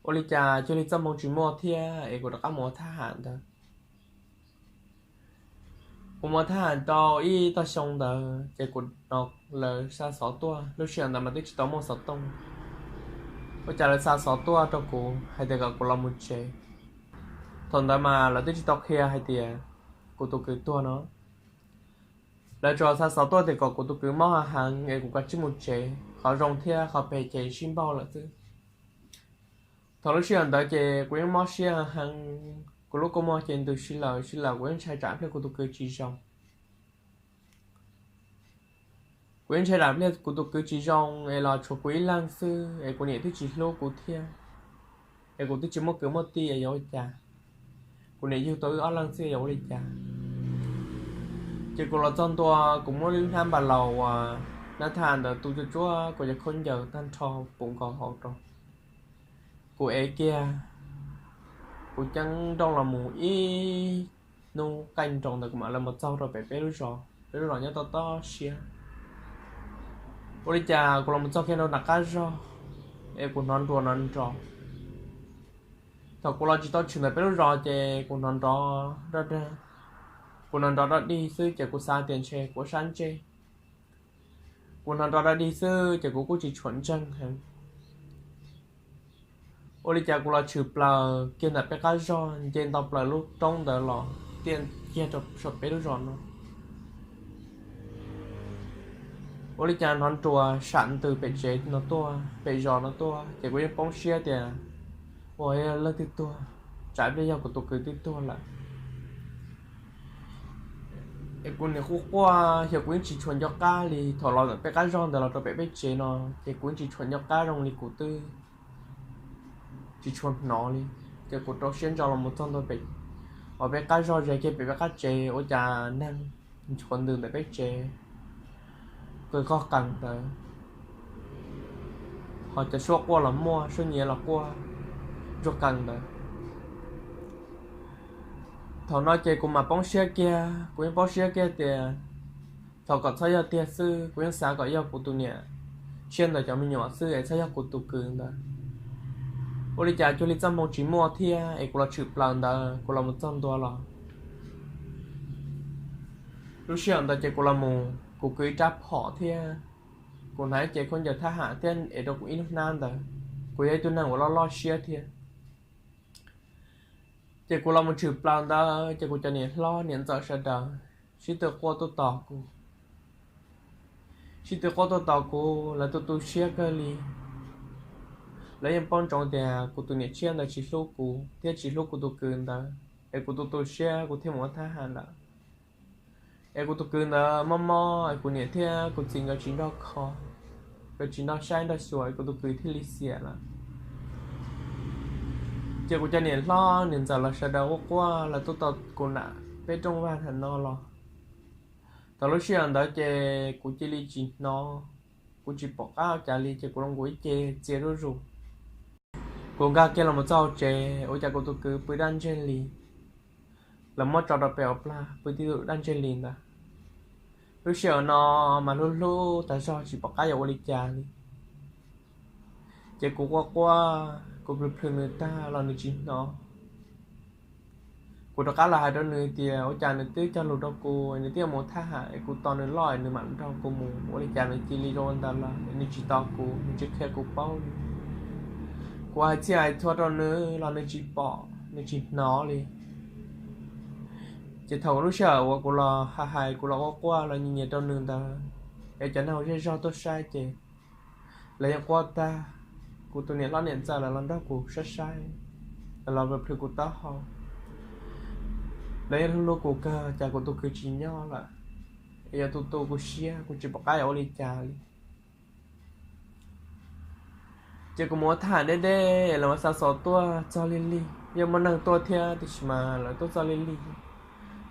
Ua li cas cuag li txoj hmoo tsis muaj thiab es kuv rov qab mus ua thab ham ntawd. Kuv mus ua thab ham tau ib tag xyoo ntawd ces kuv hnov lawv xa xov tuaj, lub sij hawm ntawd mas twb tsis tau muaj xov tooj. Ua cas lawv xa xov tuaj rau kuv hais tias kom kuv los mus tsev. Thaum ntawd mas lawv twb tsis tau qhia hais tias kuv tus kwv tuag no. Lawv tsuas xa xov tuaj tias kom kuv tus kwv mob heev es kuv kav tsij mus tsev, qhov zoo thiab qhov phem ces sib npaug lawm xwb. Thaum lub sij hawm ntawd ces kuv yeej mob siab heev, kuv lub kua muag ces ntws si lawm si lawm, kuv yeej ntshai tsam pliag kuv tus kwv tsis zoo. Kuv yeej ntshai tsam pliag kuv tus kwv tsis zoo es los tshuav kuv ib leeg xwb es kuv niam twb tsis hlub kuv thiab, es kuv twb tsis muaj kwv muaj tij es yuav ua cas, kuv niam yug tau wb ob leeg xwb yuav ua li cas. Ces kuv los txog ntua kuv muab lub hnab npas laus uas hnab thaj ntawd tu tsuag tsuag kuv cov khaub ncaws tag nrho pum nkaus hauv rau. Kuv ev kiag, kuv ceeb nrooj los mus ib hnub qaij nroos ntawd kuv mam li mus txog rau pem peb lub zos, peb lub zos nyob toj toj siab. Ua li cas kuv los mus txog kiag rau nram qab zog es kuv hnov nruas nrov nrov. Thaum kuv los tsis tau tshwm ntawm peb lub zos ces kuv hnov nrov, kuv hnov nrov dog dig xwb ces kuv xav tias ntshe kuv ua sab ntsej. Kuv hnov nrov dog dig xwb ces kuv kuj tsis tshua ntseeg heev. Ua li cas kuv los tshwm plaws kiag ntawm peb qab zog nce nto plaws lub roob ntawd los tiaj kiag rau saum peb lub zos no. Ua li cas hnov nruas sam ntws pem tsev no tuaj, pem zos no tuaj ces kuv yeej poob siab tias ua leej twg tuag, tsam pliag yog kuv tus kwv twb tuag lawm. Es kuv nim quaj quaj xyov kuv yeej tsis tshua nco qab li, thaum los ntawm peb qab zog ntawd los rau pem peb tsev no ces kuv yeej tsis tshua nco qab zoo li kuv twb tsis tshua hnov li. Ces kuv rau siab ntso los mus txog ntua pem, uas peb qab zog ze kiag pem peb qab tsev, ua cas neeg nchuav ntws ntawm peb tsev, qw qog qees ntawd, ho cov suab quaj los muaj, suab nyiav los quaj ntsuag qees ntawd. Thaum no ces kuv mam poob siab kiag, kuv yeej poob siab kiag tias thov kom txhob yog tiag xwb, kuv yeej xav kom yog kuv tus niam tshiab ntawm cov me nyuam xwb es txhob yog kuv tus kwv ntawd. Ua li cas cuag li txoj hmoo tsis muaj thiab es kuv los tshwm plaws ntawd kuv los mus txog ntua los, lub sij hawm ntawd ces kuv los mus kuv kwv ib rab phom thiab kuv hnav ib cev khaub ncaws thab ham thiab es rau kuv ib lub hnab ntawd. Kuv yog ib tug neeg uas loj loj siab thiab. Ces kuv los mus tshwm plaws ntawd ces kuv cov niam hlob niam ntxawm sawv daws sib tw quaj tuaj tos kuv. Sib tw quaj tuaj tos kuv, lawv tu tu siab kawg li. Lawv yeej paub ntsoov tias kuv tus niam tshiab ntawd tsis hlub kuv thiab tsis hlub kuv tus kwv ntawd, es kuv tu tu siab kuv thiaj mus ua thab ham lawm. Es kuv tus kwv ntawd mob mob es kuv niam thiab kuv txiv nkawd tsis nrog kho, nkawd tsis nrog saib nrog xyuas es kuv tus kwv thiaj li xiam lawm. Ces kuv cov niam hlob niam ntxawm los sawv daws quaj quaj lawv tuaj tos kuv nram peb rooj vag ntawm no los. Thaum lub sij hawm ntawd ces kuv cia li tsis hnov, kuv tsis pom qab ua cas li ces kuv los nkaus ib ce txias zuj zus. Kuv nkag kiag los mus txog hauv tsev ua cas kuv tus kwv pw daj ntseg li, lawv muab tso rau pem hauv plag pw tib tug daj ntseg li ntawd. Lub sij hawm no mas hlub hlub tas zog tsis pom qab yuav ua li cas li. Ces kuv quaj quaj, kuv plhws plhws nws tag los nws tsis hnov. Kuv rov qab los hais rau nws tias ua cas nws twb cog lus rau kuv, nws twb yuav mus thab ham es kuv tos nws loj es nws mam nrog kuv mus, ua li cas nws cia li zoo ua ntawd lawm, nws tsis tos kuv, nws tsis qhia kuv paub li. Kuv hais txhij hais txhua rau nws los nws tsis pom, nws tsis hnov li. Ces thaum lub sij hawm uas kuv los hais hais, kuv los quaj quaj los nyias nyias rau nws ntawd, es cov neeg zej zog tuaj saib ces lawv yeej quaj tag. Kuv tus niam hlob niam ntxawm lawv los nrog kuv saib saib, lawv los plhws kuv taub hau, lawv yeej hlub hlub kuv kawg, cas kuv tus kwv tsis nyob lawm, es yuav tu tu kuv siab, kuv tsis pom qab yuav ua li cas li. Ces kuv mus ua thab ham deb deb es lawv mus xa xov tuaj txog lig lig, yeej muaj neeg tuaj thiab tiam sis mas lawv tuaj txog lig lig,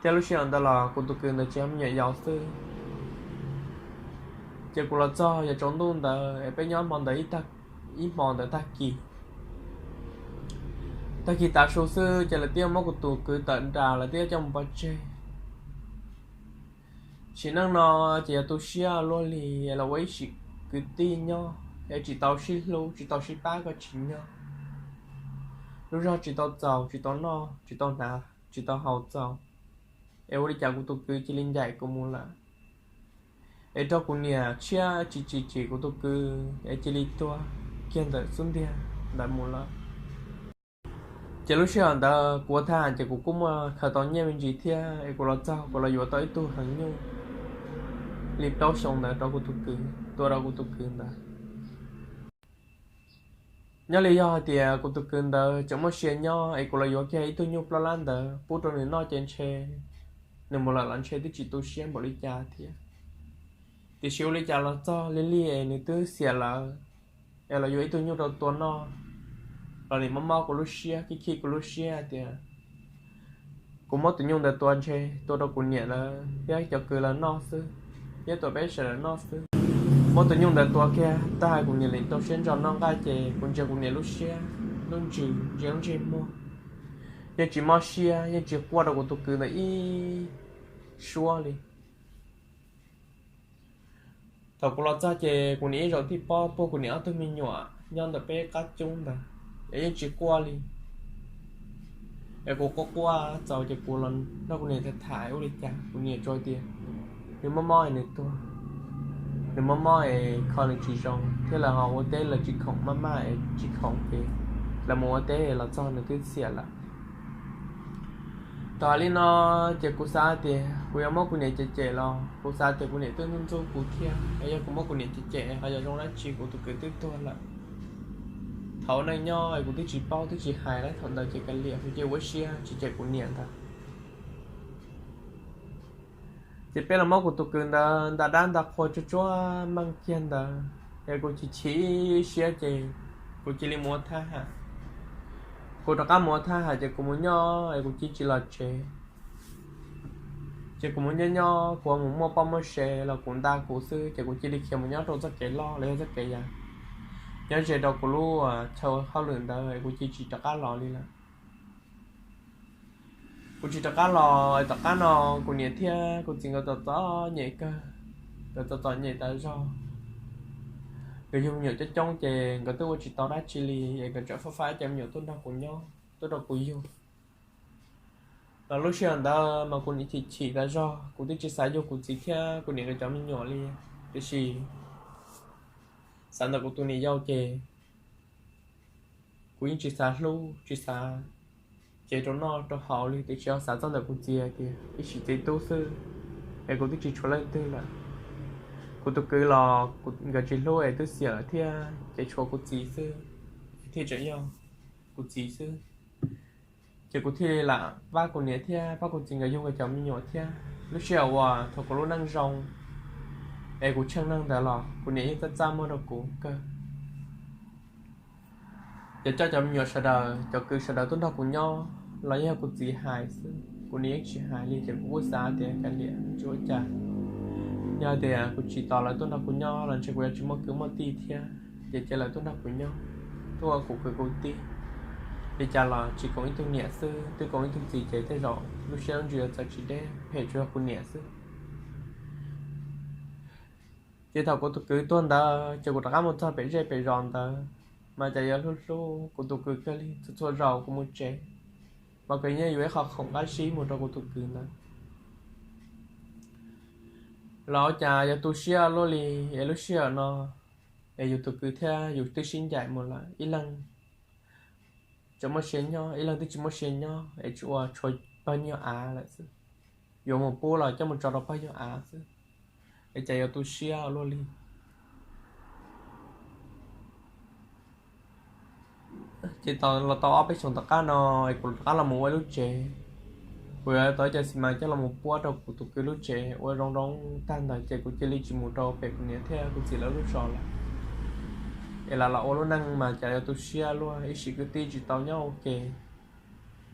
thiab lub sij hawm ntawd los kuv tus kwv ntawd tsis yog me nyuam yaus xwb. Ces kuv los txog yog tsaus ntuj ntawd es peb nyob hmo ntawd ib hmo ntawd tag kis. Tag kis tav su xwb ces lawv twb muab kuv tus kwv tawm nram, lawv twb coj mus pov tseg. Sim neej no ces yog tu siab luaj li, los ua ib sim kwv tij nyob es tsis tau sib hlub tsis tau sib pab kom tsis nyob. Lub zog tsis tau txaus, tsis tau noj, tsis tau hnav, tsis tau haus txaus, es ua li cas kuv tus kwv cia li ncaim kuv mus lawm, es rau kuv niam tshiab tsis tsim tsim kuv tus kwv es cia li tuag kiag ntawm xub ntiag ntawd mus lawm. Ces lub sij hawm ntawd kuv ua thab ham ces kuv kuj muaj khaws tau nyiaj me ntsis thiab es kuv los txog kuv los yuav tau ib tug heev nyuj li plaub xyoos ntawd rau kuv tus kwv, tua rau kuv tus kwv ntawd. Nyob li yog hais tias kuv tus kwv ntawd tseem muaj sia nyob es kuv los yuav kiag ib tug nyuj plaub lab ntawd pub rau nws noj ces ntshe nws mus lawm los ntshe twb tsis tu siab npaum li cas thiab. Tiam sis ua li cas los txog lig lig es nws twb xiam lawm, es los yuav ib tug nyuj rau tua noj, los nim mob mob kuv lub siab, khib khib kuv lub siab tias kuv muab tus nyuj ntawd tua ntshe tua rau kuv niam lawv thiab cov kwv lawv noj xwb, thiab tua peb sawv daws noj xwb. Muab tus nyuj ntawd tua kiag tag kuv niam lim rau siab ntso noj nqaij ces kuv ntsia kuv niam lub siab, lub ntsws, ntsia lub ntsej muag, yeej tsis mob siab, yeej tsis quaj rau kuv tus kwv ntawd ib suab li. Thaum kuv los txog ces kuv niam ib zaug tib pob puag kuv niam ob tug me nyuam nyob ntawm peb qab cub ntawd es yeej tsis quaj li. Es kuv quaj quaj txaus ces kuv los nrog kuv niam tham tham ua li cas, kuv niam tsuas tias nws mob mob es nws tuag, nws mob mob es kho nws tsis zoo thiab lawv ho ua teb lawv tsis khoom, maj maj es tsis khoom ces lawv mus ua teb los txog nws twb xiam lawm. Thaum hais li no ces kuv xav tias kuv yuav muab kuv niam cem cem los kuv xav tias kuv niam twb ntxub ntxub kuv thiab, es yog kuv muab kuv niam cem cem ho yuav zoo dab tsi, kuv tus kwv twb tuag lawm. Thaum ua neej nyob es kuv twb tsis paub twb tsis hais lawm, thaum ntawd ces kav liam, kuv cia ua siab tsis cem kuv niam ntag. Ces peb los muab kuv tus kwv ntawd nta dab nta qhua tsuag tsuag meej kiag ntawd, es kuv chim chim siab ces kuv cia li mus ua thab ham. Kuv rov qab mus ua thaj hais ces kuv mus nyob es kuv cia tsis los tsev. Ces kuv mus nyob nyob kuv mus muaj poj muaj sev los kuv nta kuv xwb ces kuv cia li khiav mus nyob rau txoj kev loj los yog txoj kev yas nyob ze rau kuv lub chaw hauj lwm ntawd es kuv cia tsis rov qab los li lawm. Kuv tsis rov qab los es tom qab no kuv niam thiab kuv txiv nkawd txom txom nyem kawg, nkawd txom txom nyem tas zog. Nkawd yug me nyuam coob coob ces nkawd twb ua tsis tau dab tsi li es nkawd tseem fab fab cov me nyuam tuaj nrog kuv nyob, tuaj rau kuv yug. Los lub sij hawm ntawd mas kuv niam chim chim tas zog, kuv twb tsis xav yug kuv txiv thiab kuv niam nkawd cov me nyuam li. Tiam sis xav ntawm kuv tus niam yau ces kuv yeej tsis xav hlub tsis xav cev rau noj rau haus li, tiam sis xav txog ntawm kuv txiv hais tias ib sim txiv tub xwb es kuv twb tsis tshuav leej twg lawm. Kuv tus kwv los nkawd tsis hlub es twb xiam lawm thiab ces tshuav kuv txiv xwb, thiaj tseem yog kuv txiv xwb. Ces kuv thiaj li lam pab kuv niam thiab pab kuv txiv nkawd yug nkawd cov me nyuam thiab. Lub sij hawm uas thaum kuv lub neej zoo es kuv tsheej neeg ntawd los kuv niam yeej txaj txaj muag rau kuv kawg. Ces coj cov me nyuam sawv daws, cov kwv sawv daws tuaj nrog kuv nyob los yeej yog kuv txiv hais xwb, kuv niam yeej tsis hais li. Ces kuv kuj xav tias kav liam tsis ua cas, yog tias kuv tsis tos lawv tuaj nrog kuv nyob los ntshe kuv yuav tsis muaj kwv muaj tij thiab. Ces cia lawv tuaj nrog kuv nyob, tuaj ua kuv kwv kuv tij. Li cas los tsis koom ib tug niam xwb, twb koom ib tug txiv ces tej zaum lub siab lub ntsws yuav txawv tsis deb, phem tsuas yog kuv niam xwb. Ces thaum kuv tus kwv tuag ntawd ces kuv rov qab mus txog pem zej pem zos ntawd, mas cas yuav hlub hlub kuv tus kwv kawg li. Txhua txhua zaus kuv mus tsev mas kuv yeej yuav ib qho khoom qab zib mus rau kuv tus kwv ntawd. Los ua cas yuav tu siab luaj li es lub sij hawm no es yus tus kwv thiab yus twb sib ncaim mus lawm, ib leeg tseem muaj sia nyob, ib leeg twb tsis muaj sia nyob es tsuas ua tshuav pawg nyuag av lawm xwb. Yuav mus pub los coj mus tso rau pawg nyuag av xwb, es cas yuav tu siab luaj li. Ces los tau ob peb xyoos tom qab no es kuv rov qab los mus ua ib lub tsev. Kuv yuav tau ib co xis mas coj los mus puab rau kuv tus kwv lub tsev ua zoo zoo tag ntawd ces kuv cia li tsis mus rau pem kuv niam thiab kuv txiv lawv lub zos lawm. Es lam los ua lub neej mas cas yuav tu siab luaj, ib sim kwv tij tsis tau nyob ua ke,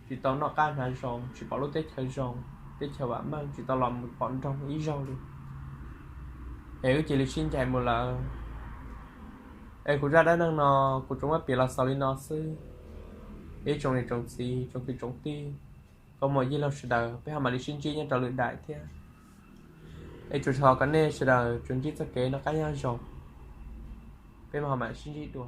tsis tau noj qab hnav zoo, tsis pom lub teb chaws zoo, teb chaws vam meej, tsis tau los mus pom nroog ib zaug li. Es wb cia li sib ncaim mus lawm. Es kuv zaj dab neeg no kuv tsuas muab piav los xaus li no xwb. Ib tsoom niam tsoom txiv tsoom kwv tsoom tij, koj muam yij laug sawv daws, peb ho mam li sib ntsib nyob rau lwm daim thiab. Es tsuas thov kom nej sawv daws tsuas ntsib txoj kev noj qab nyob zoo, peb mam ho mam sib ntsib dua.